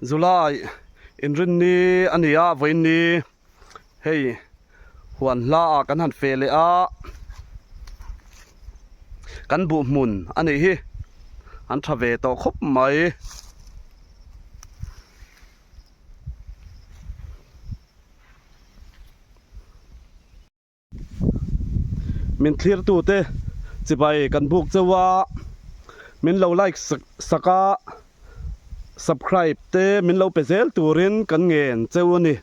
July inrinni a ni a vawiinni hei huan hla ah kan han feh leh a kan buh hmun a nih hi an tha ve tawh khawp mai. Min thlirtute chibai kan buk chauh a, min lo like sak a, subscribe te min lo pe zel turin kan ngen chauh a ni.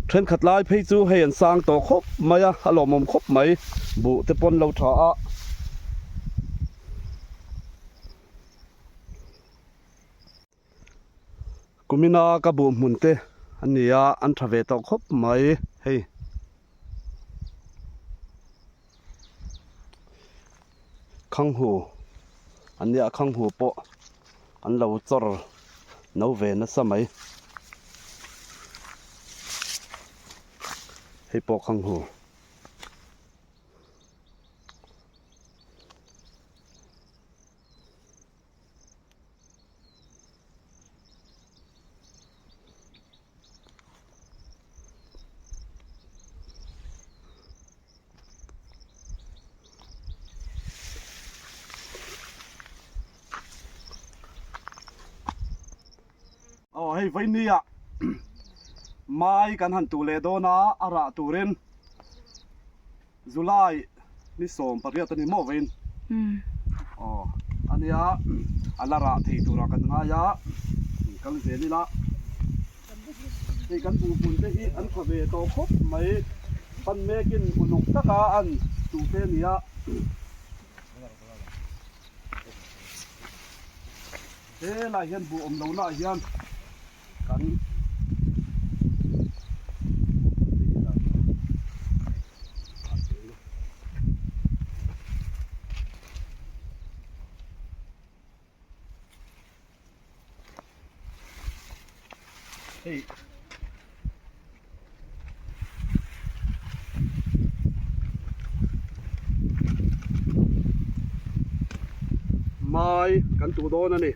Thenkhat lai phei chu hei an sang tawh khawp mai a, a lawmawm khawp mai, buh te pawn lo tha a. Kumina ka buh hmun te an ni a, an tha ve tawh khawp mai hei. Khanghu an nia khanghu pawh an lo chawr no ve nasa mai. Hei pawh khanghu. Aw hei vawinia mai kan han tuh leh dawn a a rah turin. July ni 18 a ni maw vawiin aw a nia a la rah thei turah kan ngai a kal zel ila hei kan buhhmun te hi an tha ve tawh khawp mai pan mekin uluk taka an tuh te a ni a helai hian buh awm lohna ah hian. Kan hei mai kan tuh dawn a ni.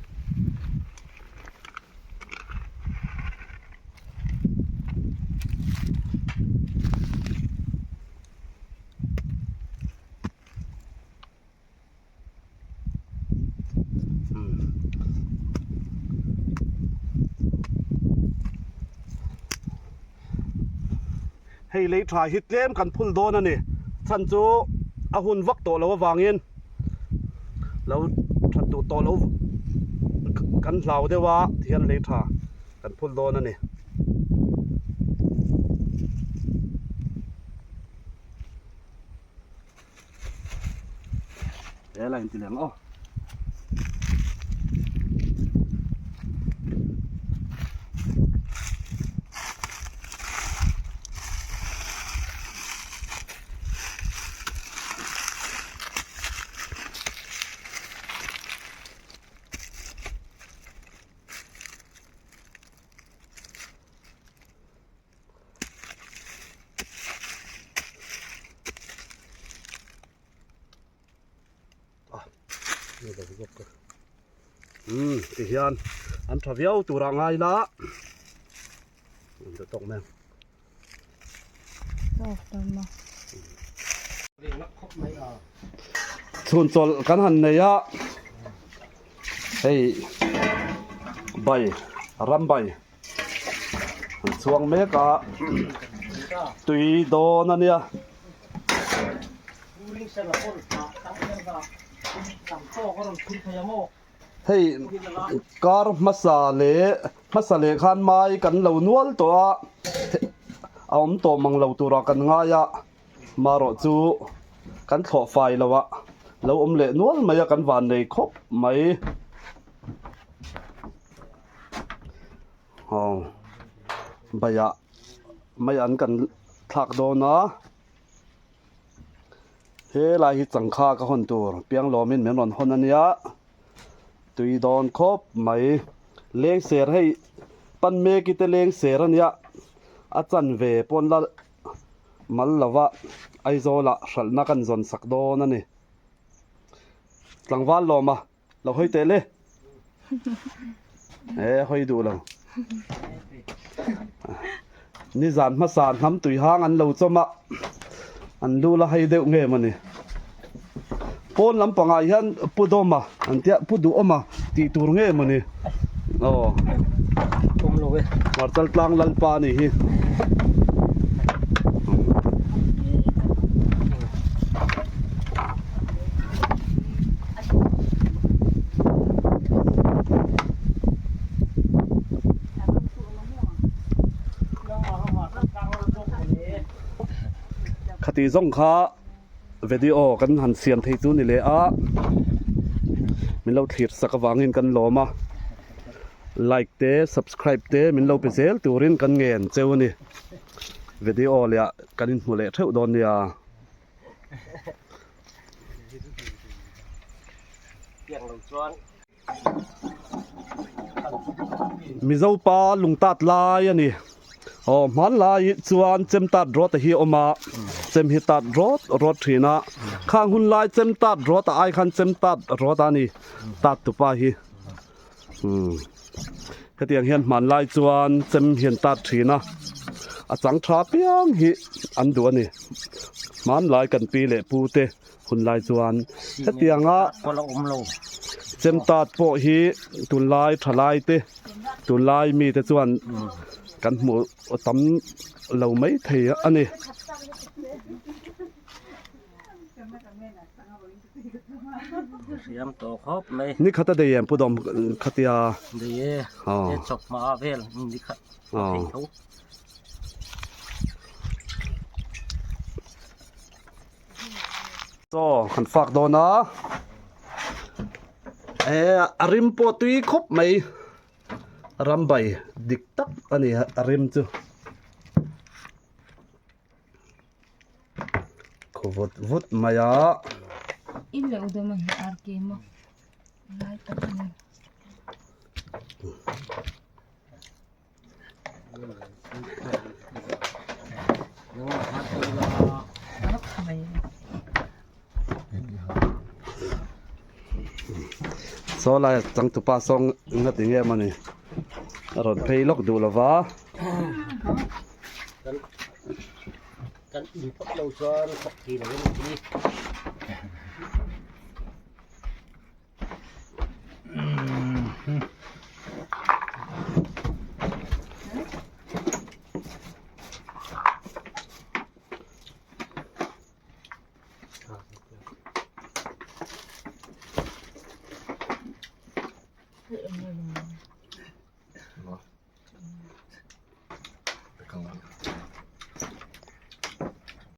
Hei lei tha hi tlem kan phul dawn a ni chhan chu a hun vak tawh loh avangin. Lo that duh tawh lo kan hlau deuh a tihian lei tha kan phul dawn a ni. He lai in ti leh ang aw. Umm ti hian an tha viau turah ngai la an tha tawk mai ang. Chhun chawlh kan han nei a hei bai ram bai an chhuang mek a tui dawn a nia. Hei kar hmasa leh hmasa leh khan mai kan lo nual tawh a a awm tawh mang lo turah kan ngai a marawh chu kan thlawh fai lo a lo awm leh nual mai a kan van nei khawp mai aw baiah mai an kan thlak dawn a. Helai hi changkha ka hawn tur pianglawmin min rawn hawn a nia tui dawn khawp mai lengser hei pan meki te lengser a nia a chanve pawn la mal lova Aizawlah hralhna kan zawn sak dawn a ni tlangval lawma. Lo hawi teh le. E hawi duh lo. Nizan hmasa hnam tui hang an lo chawm a, an lu la hai deuh nge mawni. Pawn lampangah hian Pu Dawma an tia Pu Duhawma tih tur nge mawni. Aw. Awm lo e. Hmarchal tlang Lalpa a nih hi. Khati zawng kha video kan han siam thei chu ni leh a min lo thlir sak avangin kan lawm a like te subscribe te min lo pe zel turin kan ngen cheu a ni video leh ah kan inhmu leh theuh dawn nia. Mizo pa lungtat lai a ni. Aw hmanlai chuan chem tat rawt a hi a awm a, chem hi tat rawt rawt thin a. Khang hun lai chem tat rawt a ai khan chem tat rawt a ni tat tupa hi. Umm hetiang hian hmanlai chuan chem hian tat thin a, a chang tha piang hi an duh a ni. Hmanlai kan pi leh pu te. Hun lai chuan hetianga chemtat pawh hi tunlai thalai te tunlai mite chuan kan hmuh tam lo mai thei a ni. Ni khat a dei em Pu Dawm khatia? Chaw kan fak dawn a e a rim pawh tui khawp mai rambai dik tak a ni a rim chu khaw vut vut mai a. Saw lai changtupa sawng nga ti nge mawni a rawn phei lawk duh lova.